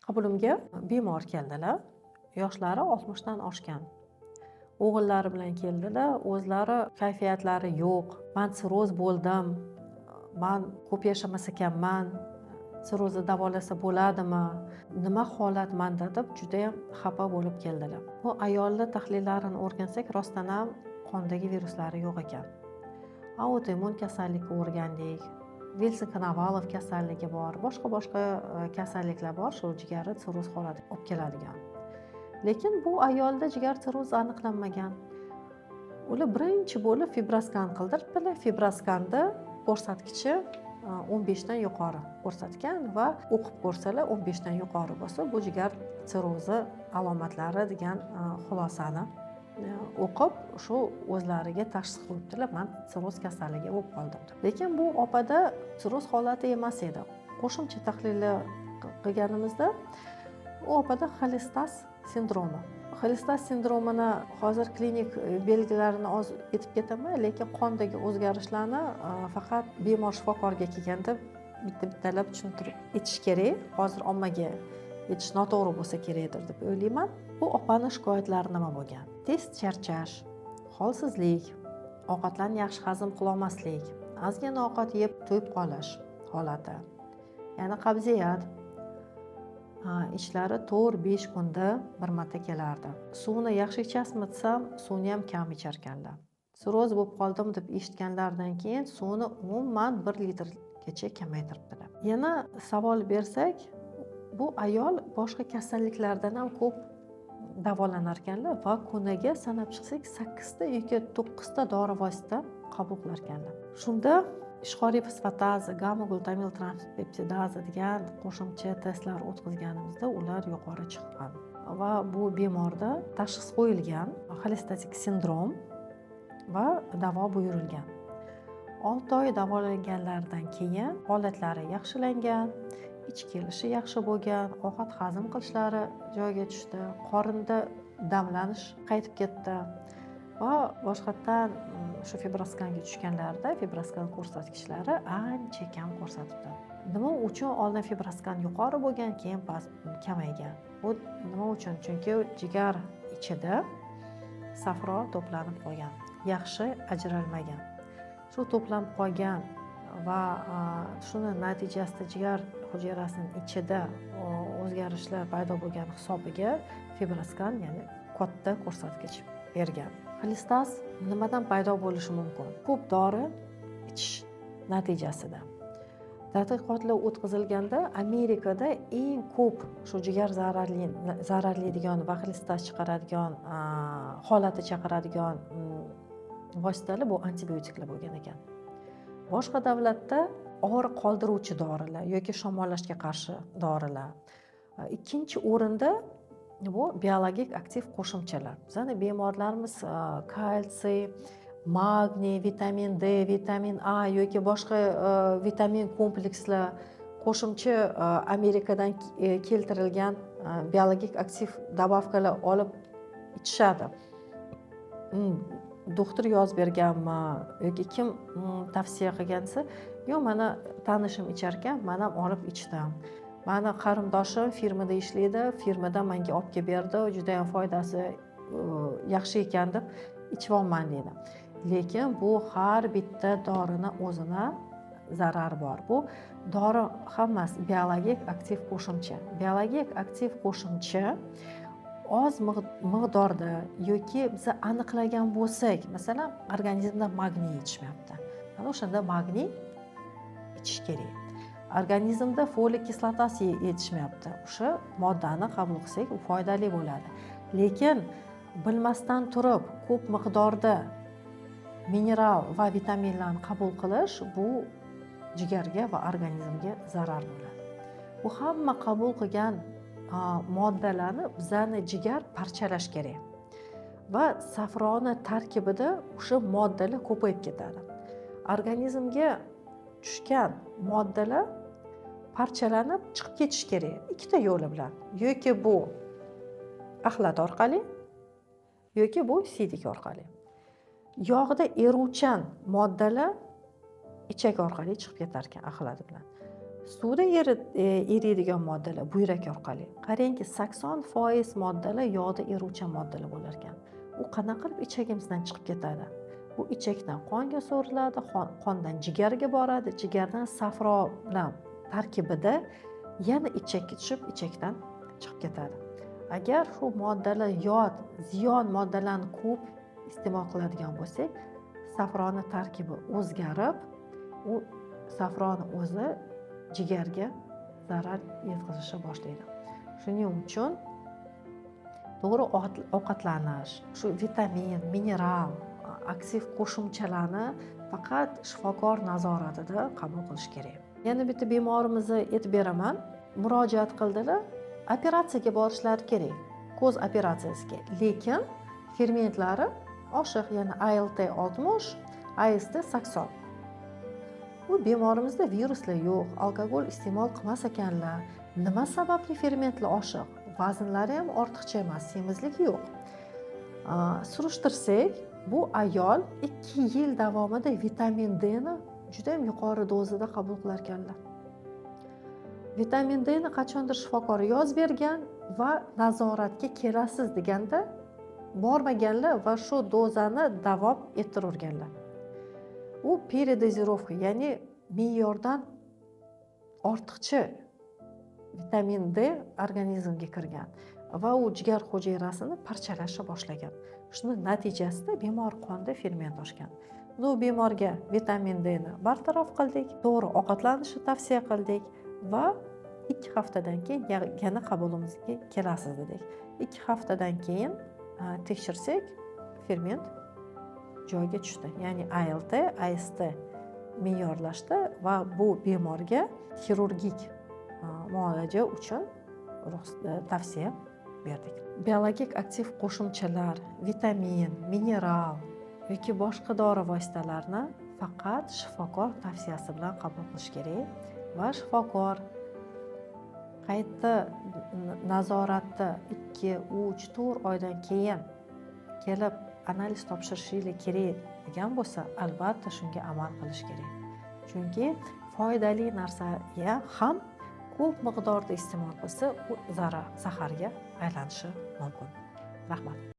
Qabulimga bemor keldilar. Yoshlari 60 dan oshgan. O'g'illari bilan keldilar. O'zlari kayfiyatlari yo'q. "Man sirroz bo'ldim, man ko'p yashamas ekanman, sirrozni davolasa bo'ladimi, nima holat manda?" deb judayam xafa bo'lib keldilar. Bu ayolni tahlillarini o'rgansak, rostdan ham qondagi viruslari yo'q ekan. Autoimmun kasallikka o'rgandik, Vilson Konovalov kasalligi bor, boshqa boshqa kasalliklar bor, shu jigari sirroz holatiga olib keladigan. Lekin bu ayolda jigar sirrozi aniqlanmagan. Ular birinchi bo'lib fibroskan qildiribdilar. Fibroskanda ko'rsatkichi 15 dan yuqori ko'rsatgan va o'qib ko'rsalar, 15 dan yuqori bo'lsa, bu jigar sirrozi alomatlari degan xulosani o'qib, shu o'zlariga tashxis qo'yibdilar: "Man sirroz kasalligi bo'lib qoldim", deb. Lekin bu opada sirroz holati emas edi. Qo'shimcha tahlillar qilganimizda u opada xolestaz sindromi. Xolestaz sindromini hozir klinik belgilarini oz aytib ketaman, lekin qondagi o'zgarishlarni faqat bemor shifokorga kelganda bitta bittalab tushuntirib aytish kerak. Hozir ommaga aytish noto'g'ri bo'lsa kerakdir, deb o'ylayman. Bu opani shikoyatlari nima bo'lgan? Tez charchash, holsizlik, ovqatlarni yaxshi hazm qilolmaslik, ozgina ovqat yeb to'yib qolish holati, ya'ni qabziyat. Ichlari 4-5 kunda bir marta kelardi. "Suvni yaxshi ichasizmi?" desam, suvni ham kam icharkanlar. Sirroz bo'lib qoldim, deb eshitganlaridan keyin suvni umuman 1 litrgacha kamaytiribdilar. Yana savol bersak, bu ayol boshqa kasalliklardan ham ko'p davolanar ekanlar va kuniga sanab chiqsak, sakkizta yoki to'qqizta dori vosita qabul qilar ekanlar. Shunda ishqoriy fosfataza, gamma glutamil transpeptidaza degan qo'shimcha testlar o'tkazganimizda ular yuqori chiqqan va bu bemorda tashxis qo'yilgan xolestatik sindrom va davo buyurilgan. 6 oy davolanganlaridan keyin holatlari yaxshilangan, ich kelishi yaxshi bo'lgan, ovqat hazm qilishlari joyiga tushdi, qorinda damlanish qaytib ketdi va boshqatdan shu fibroskanga tushganlarida fibroskan ko'rsatkichlari ancha kam ko'rsatibdi. Nima uchun oldin fibroskan yuqori bo'lgan, keyin past, kamaygan? Bu nima uchun? Chunki jigar ichida safro to'planib qolgan, yaxshi ajralmagan. Shu to'planib qolgan va shuni natijasida jigar hujayrasini ichida o'zgarishlar paydo bo'lgani hisobiga fibroskan, ya'ni katta ko'rsatkich bergan. Xolestaz nimadan paydo bo'lishi mumkin? Ko'p dori ichish natijasida. Tadqiqotlar o'tkazilganda, Amerikada eng ko'p shu jigar zararlaydigan va xolestaz chiqaradigan, holati chaqiradigan vositalar bu antibiotiklar bo'lgan ekan. Boshqa davlatda og'riq qoldiruvchi dorilar yoki shamollashga qarshi dorilar. Ikkinchi o'rinda bu biologik aktiv qo'shimchalar. Bizani bemorlarimiz kalsiy, magniy, vitamin D, vitamin A yoki boshqa vitamin komplekslar, qo'shimcha Amerikadan keltirilgan biologik aktiv добавка lar olib ichishadi. Doktor yozib berganmi yoki kim tavsiya qilgan desa, "Yo'q, mana tanishim icharkan, man ham olib ichdim, mani qarindoshim firmada ishlaydi, firmadan manga olib kelib berdi, judayam foydasi yaxshi ekan, deb ichyapman", deydi. Lekin bu har bitta dorini o'zini zarari bor. Bu dori hammasi biologik aktiv qo'shimcha. Biologik aktiv qo'shimcha oz miqdorda yoki biza aniqlagan bo'lsak, masalan, organizmda magniy yetishmayapti, ana o'shanda magniy ichish kerak. Organizmda foliy kislotasi yetishmayapti, o'sha moddani qabul qilsak, u foydali bo'ladi. Lekin bilmasdan turib ko'p miqdorda mineral va vitaminlarni qabul qilish bu jigarga va organizmga zarar bo'ladi. Bu hamma qabul qilgan moddalarni bizani jigar parchalash kerak va safroni tarkibida o'sha moddalar ko'payib ketadi. Organizmga tushgan moddalar parchalanib chiqib ketishi kerak ikkita yo'li bilan: yoki bu axlat orqali, yoki bu siydik orqali. Yog'da eruvchan moddalar ichak orqali chiqib ketar ekan axlat bilan. Suvda eriydigan moddalar buyrak orqali. Qarangki, 80% moddalar yog'da eruvchan moddalar bo'lar ekan. U qanaqa qilib ichagimizdan chiqib ketadi? Bu ichakdan qonga so'riladi, qondan jigarga boradi, jigardan safro bilan tarkibida yana ichakka tushib, ichakdan chiqib ketadi. Agar shu moddalar, yod, ziyon moddalarni ko'p iste'mol qiladigan bo'lsak, safroni tarkibi o'zgarib, u safroni o'zi jigarga zarar yetkazishni boshlaydi. Shuning uchun to'g'ri ovqatlanish, shu vitamin, mineral, aktiv qo'shimchalarni faqat shifokor nazoratida qabul qilish kerak. Yana bitta bemorimizni aytib beraman. Murojaat qildilar, operatsiyaga borishlari kerak, ko'z operatsiyasiga, lekin fermentlari oshiq, ya'ni ALT 60, AST 80. Bu bemorimizda viruslar yo'q, alkogol iste'mol qilmas ekanlar. Nima sababli fermentlar oshiq? Vaznlari ham ortiqcha emas, semizlik yo'q. Surishtirsak, bu ayol 2 yil davomida vitamin Dni juda yam yuqori dozada qabul qilar ekanlar. Vitamin Dni qachondir shifokor yozib bergan va nazoratga kelasiz deganda bormaganlar va shu dozani davom ettiraverganlar. U передозировка, ya'ni me'yordan ortiqcha vitamin D organizmga kirgan va u jigar hujayrasini parchalashni boshlagan. Shuni natijasida bemor qonda ferment oshgan. Bu bemorga vitamin Dni bartaraf qildik, to'g'ri ovqatlanishni tavsiya qildik va 2 haftadan keyin yana qabulimizga kelasiz dedik. 2 haftadan keyin tekshirsak, ferment joyiga tushdi, ya'ni ALT, AST me'yorlashdi va bu bemorga xirurgik muolaja uchun tavsiya berdik. Biologik aktiv qo'shimchalar, vitamin, mineral yoki boshqa dori vositalarini faqat shifokor tavsiyasi bilan qabul qilish kerak va shifokor qayta nazoratda 2, 3, 4 oydan keyin kelib analiz topshirishinglar kerak degan bo'lsa, albatta shunga amal qilish kerak, chunki foydali narsaga ham ko'p miqdorda iste'mol qilsa, u zarar, zaharga aylanishi mumkin. Rahmat.